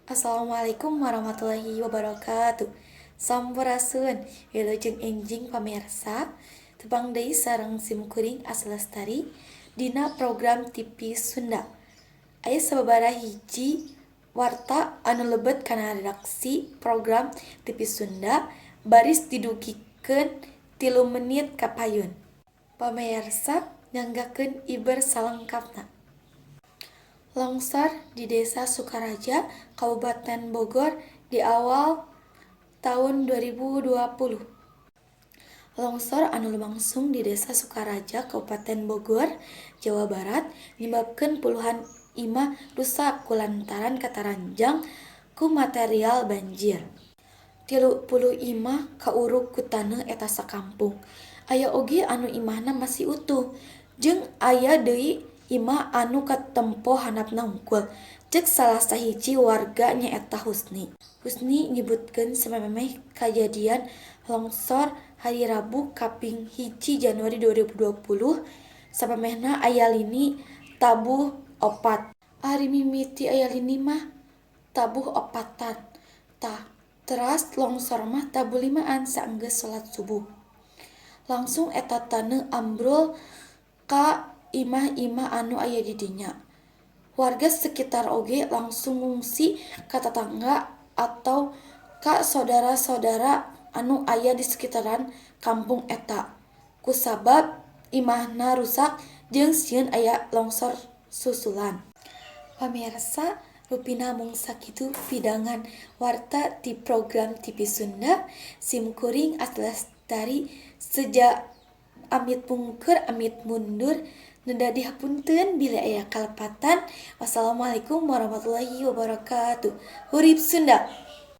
Assalamualaikum warahmatullahi wabarakatuh. Sampurasun, wilujeng enjing pamirsa. Tepang deui sareng simkuring Asih Lestari dina program TV Sunda. Aya sababaraha hiji warta anu lebet kana redaksi program TV Sunda baris didugikeun 3 menit kapayun. Pamirsa, nyanggakeun iber salengkapna. Longsor di Desa Sukaraja, Kabupaten Bogor di awal taun 2020. Longsor anu lumangsung di Desa Sukaraja, Kabupaten Bogor, Jawa Barat nyebabkeun puluhan imah rusak kulantaran kataranjang ku material banjir. 30 imah kaurug ku taneuh eta sakampung. Aya oge anu imahna masih utuh, jeung aya deui imah anu katempo handapna hungkul, ceuk salah sahiji warga nyaeta Husni. Husni nyebutkeun samemeh kajadian longsor hari Rabu kaping 1 Januari 2020 samemehna aya lini tabuh 4. Ari mimiti aya lini mah tabuh opatan, tah teras longsor mah tabuh limaan saenggeus salat subuh. Langsung eta taneuh ambrul ka imah-imah anu aya di dinya. Warga sekitar oge langsung ngungsi ka tatangga atau ka sodara-sodara anu aya di sekitaran kampung eta kusabab imahna rusak jeung sieun aya longsor susulan. Pamirsa, rupina mung sakitu pidangan warta ti program TV Sunda. Simkuring Asih Lestari seja amit pungkur, amit mundur, neda dihapunten bilih aya kalepatan. Wassalamualaikum warahmatullahi wabarakatuh. Hurip Sunda.